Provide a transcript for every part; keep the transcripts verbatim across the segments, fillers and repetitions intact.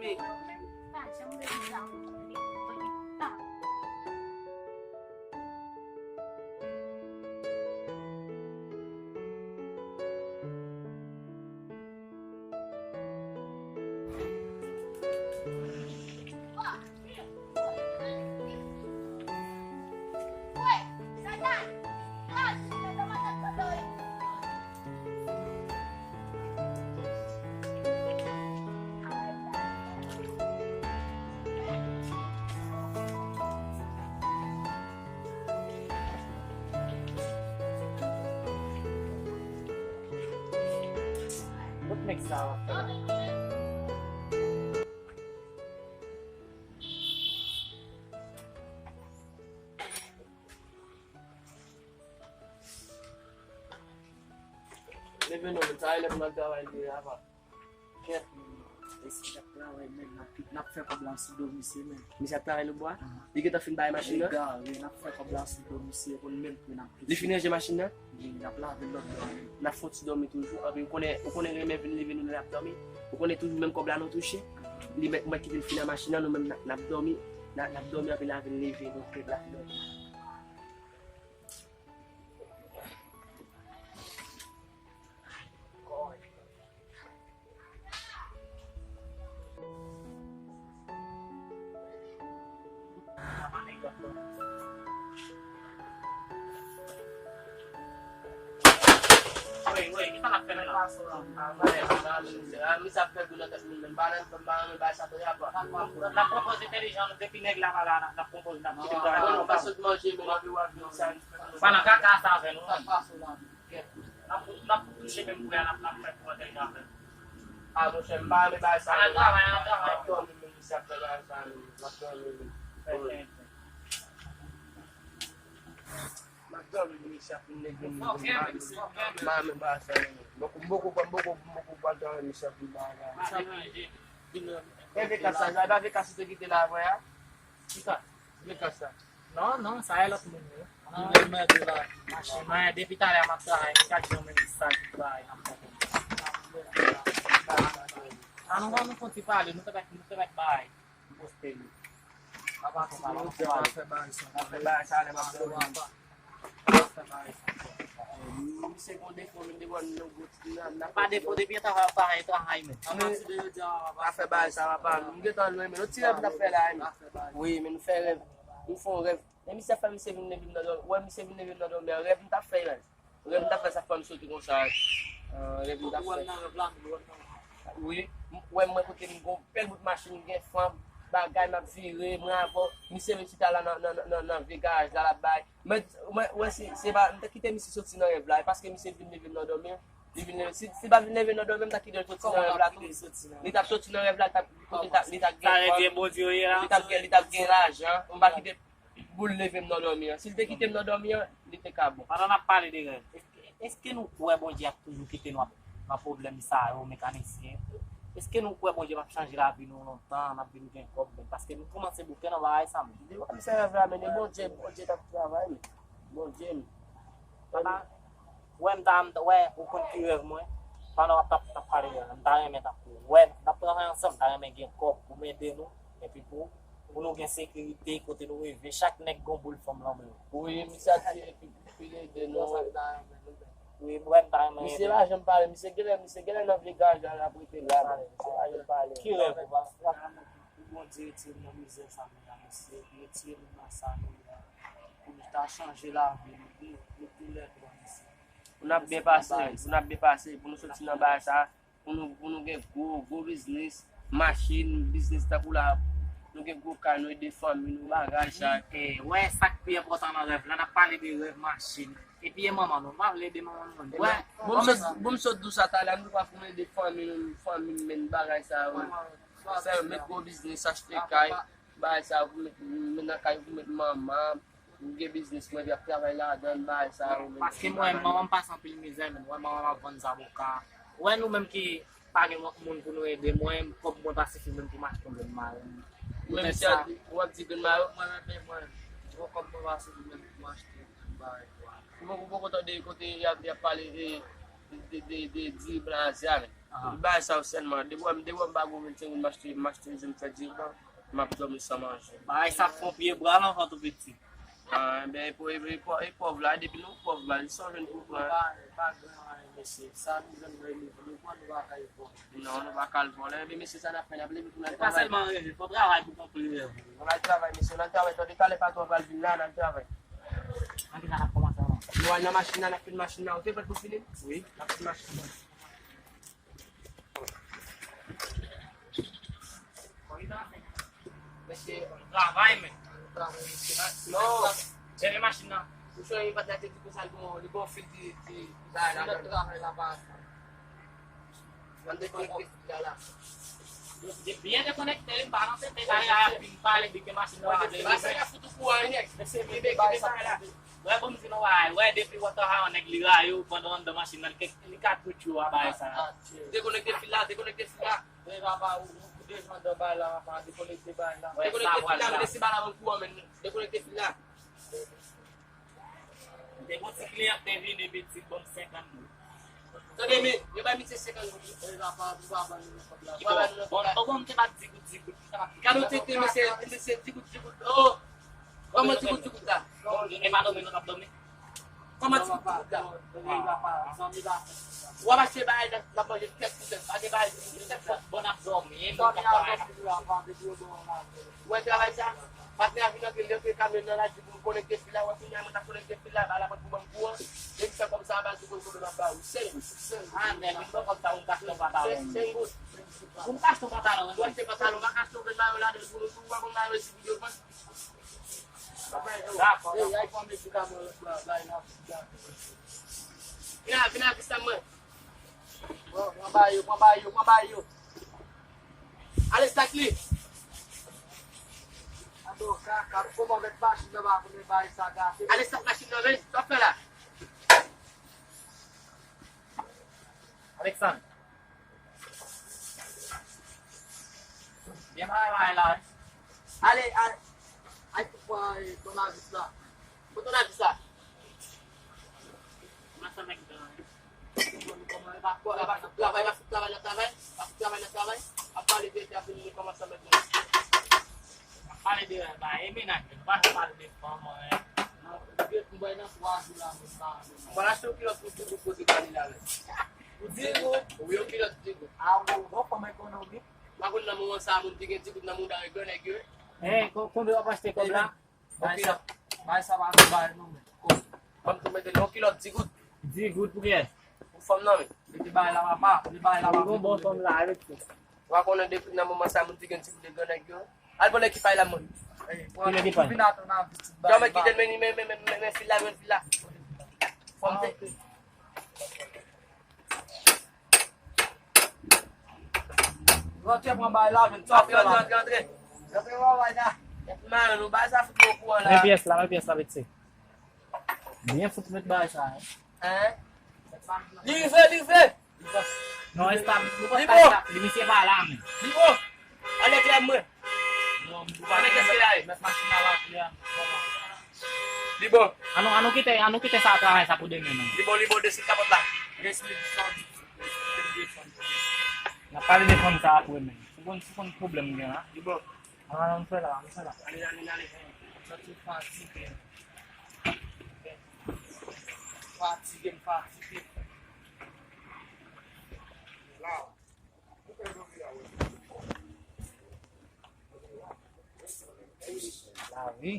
Yo menm pa janm rele sa ankò, li pa gen tan. Kot nèg sa a ap fè la? Leve non, men sa e lè pou n al travay li ye, apa. Kèt, men, mesye t ap travay, men, n ap, n ap fè kòb la sou do misye, men. Misye ap travay nan bwa? Li gentan fin bay machin nan? Wi, n ap fè kòb la sou do misye, konn menm pou n ap. Li fin ranje machin nan? Wi, n ap lave lòt bò a, men. N ap fè yon ti dòmi toujou, anpi ou konnen, ou konnen renmen vin leve nou lè n ap dòmi. Ou konnen toujou menm kòb la nou touche. Li mèt, mèt kite l fin nan machin nan, nou menm n ap, n ap dòmi. N ap, n ap dòmi, anpi l ap vin leve nou, lave lòt. Wi, wi, kisa n ap fè menm la? A, misye ap fè gou nan tèt moun menm. Bann, bann, bann, bay sa fè apa. N ap konpoze entèlijan nou, depi nèg la pa la, n ap konpoze, n ap kite l travay. Non, non, pa sot manje, men w ap, w ap, w ap, sa. Pa nan kaka sa avè nou, non. N ap, n ap touche menm pou n ap, n ap fè pou entèlijan avè nou. A, monchè, m pa renmen bagay sa yo. Al travay, al travay. M ap dòmi, men misye ap fè bagay sa yo. M ap dòmi, men. M ap dòmi, men misye ap fin leve m. M pa renmen bagay sa yo. M poko, m poko, m poko, m poko pral travay, misye ap vin bagay. Leve kasa, lave kasa te kite la avè a. Kisa? Leve kasa. Non, non, sa e lòt moun yo. Li menm mède la. Machin mwen, depi talè m ap travay, m gad jan menm sa ki travay nan pòt. An nou, an nou konn ti pale, nou te mèt, nou te mèt bay. M poste li. Apa ti yo di ap fè bagay sa. Ap fè bagay sa, lè m ap dòmi. Ap fè bagay sa. Misye gon defo, menm devan nou gwo ti nan, nan. Pa defo, depi yon travay, travay, travay, men. Apa ti yo di ap fè bagay sa, papa. M gentan lwen, men yon ti rèv m t ap fè la, men. Wi, men nou fè rèv. Nou fè yon rèv. Men misye fè misye vin leve m nan dòmi. Wè misye vin leve m nan dòmi an. Rèv m t ap fè la. Rèv m t ap fè sa k fè m soti konsa. Ah, rèv m t ap fè. Ou wè m nan rèv la, men ou wè m nan rèv la. Wi, m, wè mwen kote m gon bèl bout machin, m gen fanm, bagay m ap vire, mwen avè w. Misye vin chita la nan, nan, nan, nan, nan vye garaj la, l ap bay. Men, mwen, wè se, se pa, m te kite misye soti nan rèv la, e paske misye vin leve m nan dòmi an. Li vin leve, si, si l pa vin leve m nan dòmi an, m ta kite l soti nan rèv la tou. Li t ap soti nan rèv la, li t ap, kote l t ap, li t ap gen fanm, li t ap gen, li t ap gen lajan, m pa kite pou l leve m nan dòmi an. Si l te kite m nan dòmi an, li te ka bon. Pandan n ap pale de rèv, èske, èske nou kwè Bondye ap toujou kite nou ap nan pwoblèm sa yo, mekanisyen? Èske nou kwè Bondye p ap chanje lavi nou lontan, n ap vin gen kòb, men paske nou kòmanse bouke nan bagay sa menm. Li wè m se rèv la, men e Bondye, Bondye k ap travay, men. Bondye, m. Papa, wè, m ta, m ta, wè, ou konn ki rèv mwen? Pandan w ap, t ap, t ap pale de rèv, m ta renmen tankou, wè, n ap travay ansanm, m ta renmen gen kòb pou m ede nou, epi pou, pou nou gen sekirite kote nou rive. Chak nèg gon boul fanm lan men. Wi, misye ap di epi, epi l ede nou. Wi, wè, m ta renmen ede. Misye pa janm pale, misye genlè, misye genlè nan vye garaj la, l ap rete la, men misye pa janm pale. Ki rèv ou pa, pa, pou Bondye retire m nan mizè sa nou ye a, mesye, retire nou nan sa nou ye a. Pou nou ta chanje lavi nou, pou nou, nou toulède, mesye. Pou n ap byen pase, pou n ap byen pase, pou nou soti nan bagay sa, pou nou, pou nou gen gwo, gwo biznis, machin, biznis tankou la, nou gen gwo kay, nou ede fanmi nou, bagay sa. E, wè, sa k pi enpòtan nan rèv la, n ap pale de rèv machin. Epi e manman nou, nou pa vle ede manman nou menm. Wè, bon, m sot, bon, m sot di w sa talè, m di w pa pou m ede fanmi nou, fanmi m, men bagay sa yo. Fè, met gwo biznis, achte kay, bagay sa yo pou met, met nan kay pou met manman, pou gen biznis mwen, epi ap travay ladan l, bagay sa yo, men. Paske mwen, manman m pase anpil mizè, men, wè, manman m ap vann zaboka. Wè, nou menm ki pa gen moun pou nou ede, mwen, kòb mwen pa sifi menm pou m achte yon grenn mayo. Mwen, misye ap di, w ap di grenn mayo? Mwen menm, men mwen, gwo kòb mwen pa sifi menm pou m achte yon grenn bagay. Ou poko, ou poko tande kote y ap, y ap pale, e, de, de, de diriban Azi a, men. Bagay sa yo sèlman. Depi w wè m, depi w wè m pa gen vennsenk goud, m achte, m achte, m fè diriban, m ap dòmi san manje. Bagay sa fon pye bra lan vant ou piti. Ah, enben, e pò-, e, e pò-, e pòv la, depi nou pòv la, li son jèn pou pran. Pa, pa gen anyen, mesye. Sa nou jwenn nan nou, nou pran, nou pa ka vòlè. Non, nou pa ka al vòlè. Enben, mesye, sa n ap fè, n ap leve pou n al travay. E pa sèlman reve, fò travay pou konpli rèv ou. N al travay, mesye, n al travay. Tande talè patwon pral vin la, n al travay. Ann gen sa n ap kòmanse avan. Nou al nan machin nan, n ap fin machin nan. Ou te prèt pou fini? Wi. N ap fin machin nan. Mesye, travay, men. Travay, mesye. Non. Jere machin nan. Ou chonje patnè te di konsa, li gon, li gon fil ki, ki, ki bay la. Travay la pa. Ann dekonekte fil la, la. Li byen dekonekte, li pa nan tete, la, la, epi li pale, di ke machin nan pa vle. Ba sa ka fout ou kouran, nèg. Mesye, men bagay sa. Wè, bon, m di nou bagay. Wè, depi w ap travay, nèg li rayi w pandan w anndan machin nan, li ka, li ka touche w a bagay sa. Dekonekte fil la, dekonekte fil la. Deja pa ou, ou deja anndan bagay la, pa dekonekte bagay la. Dekonekte fil la, men si bagay la pran kouran, men dekonekte fil la. Te gon ti kliyan k te vini, pitit, ban m senkant goud. Tande, men, yo bay misye senkant goud. Deja pa, ou pa ban nou nan kòb la. Ou pa ban nou nan kòb la. Bon, bon, m te bat di goud, di goud. Gade ou te, te, mesye, mesye, di goud, di goud. Oh! Kòman ti goud, ti goud la? E pa dòmi nou t ap dòmi? Kòman ti goud, ti goud la? W ap achte bagay nan, n ap manje tèt pou tèt. Pa gen bagay pou tèt la. Bon, n ap dòmi, e moun k ap travay la. Ou wè travay sa? Patnè a vin antre, li antre kamyon nan la, di pou m konekte fil la. Wè, kounye a mwen t ap konekte fil la, ba la mwen pou ban m kouran. Depi fè kòb sa, baz ou konn konbyen m ap ba ou. Senk goud. Ah, men, vin pran kòb sa, ou m ka achte yon pantalon. Senk goud. Ou m ka achte yon pantalon, wi. Ou achte pantalon, ou pa ka achte yon grenn mayo ladan l pou nou tou, ou pa konn mayo di pou yo vann. Dakò, dakò. Vin la, vin la, Kristian, mwen. Pran, pran ba yo, pran ba yo, pran ba yo. Ale stak li. Ato, kaka, kòman mèt machin nan pa konnen bay sa gate. Ale stak machin nan, men, sa w ap fè la? Alexandre. Byen travay la, wi. Ale, ale. Ay, pou pran, eh, tounavis la. Pou tounavis la. Masanmèt gran. Kòman, e pa, e pa fout travay, e pa fout travay nan travay. E pa fout travay nan travay. Ap pale de, de, de, de kòman masanmèt gran. Ap pale de, ba, e menaj, nou pa janm pale de fanm, eh. Nan, depi m wè nan twa jou la, moun pa. Mwen achte yon kilòt pou di goud kote pale la, men. Pou di goud? Wi, yon kilòt di goud. A, ou, ou, fanm e konnen w byen. Pa konn nan moman sa a, moun ki gen di goud nan mouda yo, gran nèg yo. Eh, ko-, konbyen w ap achte kòb la? Bay sa, bay sa pa tou bay non, men. Ban m tou mete yon kilòt di goud. Di goud pou kiyès? Pou fanm nan, men. Mete bay la, papa. Mete bay la, papa. Gon bon fanm la, arete. Ou pa konnen depi nan moman sa, moun ki gen di goud, gran nèg yo. Al pran ekip ay la, moun. Ki ekip ay? Yo, men kite men, men, men, men, men, men fil la, men fil la. Fanm te. Rantre pran bay la, men sa fè la. Rantre, rantre, rantre. Rantre pran bay la. Epi, man, nou bay sa fout nou kouran la. Men pyès la, men pyès la, piti. Byen fout met bay sa, hein. Hein? Li rive, li rive. Non, estab, nou pa estab. Li misye pa la, men. Li bon. Anlè klè mwen. Non, ou pa mèt kès ki la ye? Mèt machin nan lakle a. Li bon. Annou, annou kite, annou kite sa travay sa pou demen, non. Li bon, li bon, desann kapòt la. Desann, desann, desann. N ap pale de fanm sa apre, men. Ou konn, ou konn pwoblèm m gen la. Li bon. Ann, ann fè la, ann fè la. Ale, ale, ale. Santi fatige. Fatige, m fatige. La. Lavi.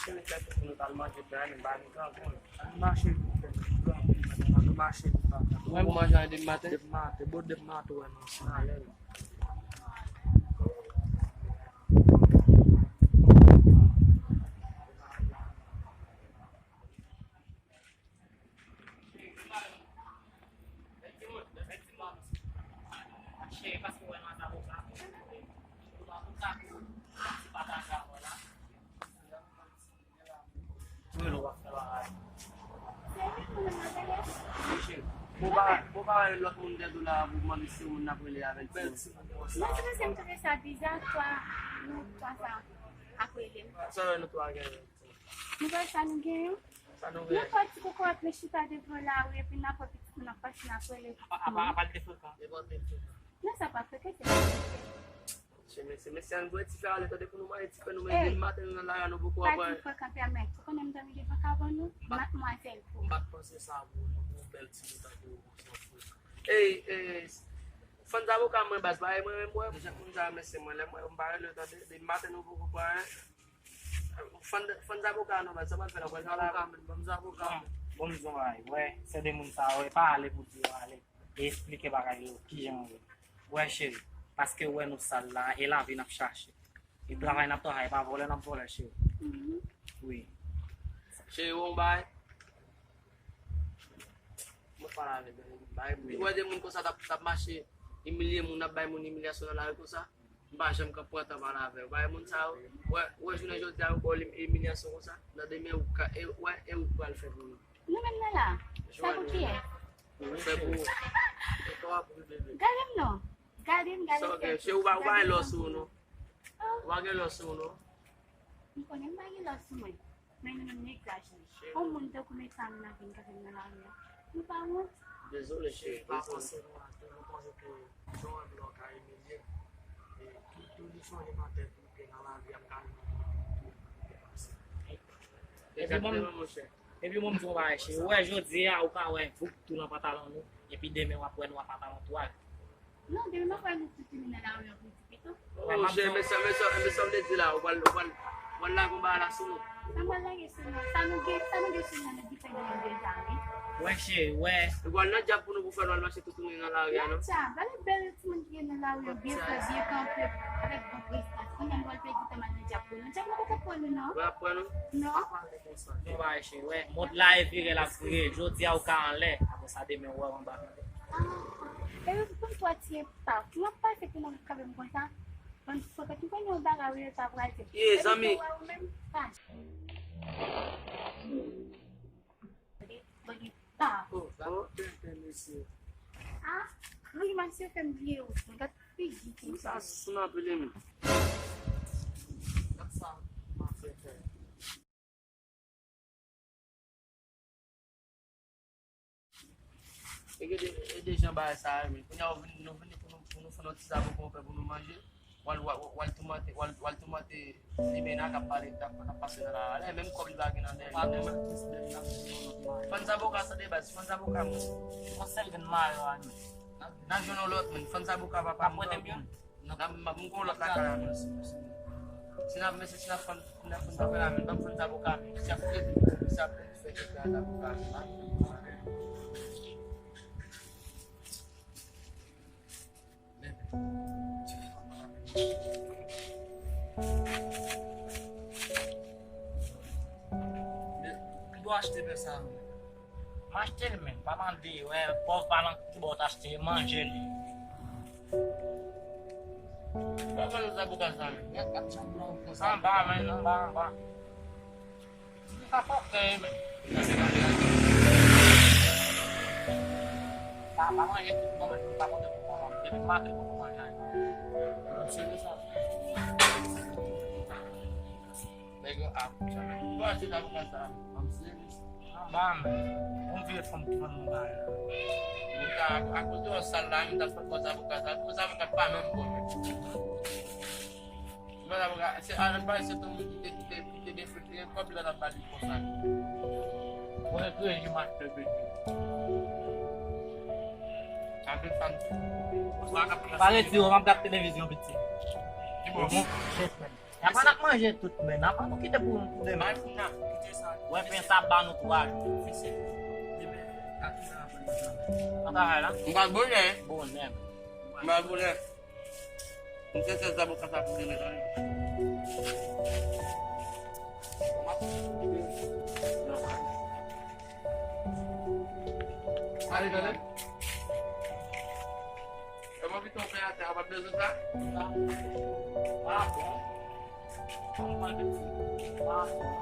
Cheri, fè tout pou nou t al manje, byen, nou pa gen kankou. Ann mache vit fè, nou kanpe, nou mache vit fè. Ou manje depi maten? Depi maten, bon, depi maten, wè, nou ansanm. Bon, pa, bon, pa lòt moun tèt ou la pou mande si moun n ap rele avèk ti moun. Non, se paske m twouve sa biza, twa, nou twa sa ap rele m. Sa wè nou twa genyen. Nou wè sa nou genyen? Sa nou genyen? Nenpòt ti kokorat nou chita devan lari epi n ap wè pitit moun ap pase n ap rele pitit moun. Apa, apa, apa l te frekan? Nenpòt te frekan. Non, sa pa frekan, se pa frekan. Mesye, mesye, mesye, ann voye ti frè ale, tande pou nou manje ti frè nou, men depi maten nou nan lari a, nou poko wè. Pa di frekan, pèmèt. Ou konnen m dòmi devan kabann ou? Madmwazèl pou. M pa t panse sa pou ou, non, pou yon bèl timoun tankou ou, konsa, frè. Ey, ey, fann zaboka mwen baz, pa e mwen menm, mwen, jan moun sa yo, mesye, mwen, lè mwen, m pa rele yo, tande, depi maten nou poko pran anyen. Fann, fann zaboka non, baz, sa pral fè la, pral fè la. Zaboka, men, ban m zaboka, men. Bon, m di w yon bagay, wè, se de moun sa yo, e pa ale pou di yo ale. E eksplike bagay yo, kijan yo ye. Wè, cheri, paske wè nou sal la, e lavi n ap chache. E travay n ap travay, e pa vòlè n ap vòlè, cheri. Wi. Cheri, wè yon bagay. Mwen pale avèk gade moun bagay. Ou wè de moun konsa t ap, t ap mache imilye moun, ap bay moun imilyasyon nan lari konsa. M pa janm ka pran tan pale avè w. Bagay moun sa yo, wè, wè jounen jodi a, yo ba w imilyasyon konsa. Nan demen, ou ka, e, wè, e ou k pral fè pou yo. Nou menm nan la, sa pou kiyès? Ou fè pou ou. Gade m non. Gade m, gade tèt ou. Ou pa, ou pa gen lò sou ou non. Ou pa gen lò sou ou non. M konnen m pa gen lò sou mwen. Men nou menm neglije. Yon moun tankou mesye sa nou nan vin kanpe nan lari a. Nou pa wont? Dezole, cheri, dezole. Pa panse nou atè, nou panse ke jan w wè m la w ka imilye m. E tou, tou li sonje nan tèt ou ke nan lavi a m ka imilye m tou, tou pase. Epi mwen, egzakteman, monchè. Epi mwen, m di w yon bagay, cheri. Ou wè jodi a, ou ka wè vouk tou nan pantalon nou, epi demen w ap wè nou ak pantalon twal. Non, demen m ap wè nou tout vini nan lari an pou di pito. Oh, cheri, men sa, men sa, men sa m te di la, ou pral, ou pral, ou pral lage yon bagay la sou nou. Sa m pral lage sou nou? Sa nou gen, sa nou gen sou nou, nou dife nou menm deja, wi. Wè, cheri, wè. Ou pral nan djab pou nou, pou fè nou al mache toutouni nan lari a, non? Nan djab, gade bèl timoun ki gen nan lari an, byen fè, byen kanpe, avèk bon prestans. Kounye a nou pral pèdi tan m al nan djab pou nou. Djab la pa t ap pran nou, non. Ou pral pran nou? Non. Yon bagay, cheri, wè. Mond la e vire, l ap vire. Jodi a, ou ka anlè, apre sa, demen, ou wè w anba. Ah, e wi, pou m twa tiye pa. Kòman w pase pou nan kanpe m konsa? Bann frekant, m konnen yon bagay wi yo ta pral di. Ye, zanmi. Epi tou, ou menm, pa. Bann pa. Oh, oh, tenten, mesye. Ah, wi, masye fè m bliye ou. Mwen gad figi ti sa. Sa sou nan pile men. Gad sa, masye fè. E gade, e de jan bagay sa ye, men. Kounye a, ou vini, nou vini pou nou, pou nou fè nou ti zaboka w fè pou nou manje. W al, w al, w al toumante, w al, w al toumante limena k ap pale, k ap, k ap pase nan la. Alè, menm kòb li pa gen nan dèyè li, menm. Fann zaboka, tande baz, fann zaboka, mwen. Yon sèl grenn mayo a nou. N ap jwenn yon lòt, men. Fann zaboka, papa, m pran pou nou. N ap, m ap, m gon lòt lakay la, men. Si n ap, mesye, si n ap fann, si n ap fann, n ap fann la, men, ban m fann zaboka, men. Si ap fè, si ap fè kèk zaboka, men. Ki bò w achte pen sa a? M achte l, men, pa mande, wè, pòv pa nan ki bò w t achte, manje l. Bò w pran zaboka sa, men. Anba, men, anba, anba. Sa fòkè, men. Pa, pa manje tout bon, men, pa konte pou manje. Depi maten, pou manje. Nèg yo ap, bon, se zaboka sa. Anba, men. Yon vye fanm ki vann mwen bagay la. Mwen ka, akoz yo sal la, mwen ta fè kòz zaboka sa. Kòz zaboka pa menm bon, men. Mwen ta fè, se Alan Paris, se tou moun ki te, ki te, ki te defekte, kòb la t ap ba li konsa. Mwen kreye imaj de Bondye. Sa vle sa m. Pa redi yo, m ap gad televizyon piti. Ki bon? Chèf, men. N ap, n ap manje tout, men n ap, nou kite pou, pou demen. Manje pou n ap kite sa. Wè, pen sa ba nou twa jou. Fise. Demen, a ki sa n ap manje? Nan travay la. M pral bonè. Bonè. M pral bonè. M te sèl zaboka sa pou demen, tande. Ale, tande. E mwen pito fè atè, a pa t bezwen sa? Ah bon. Ah bon.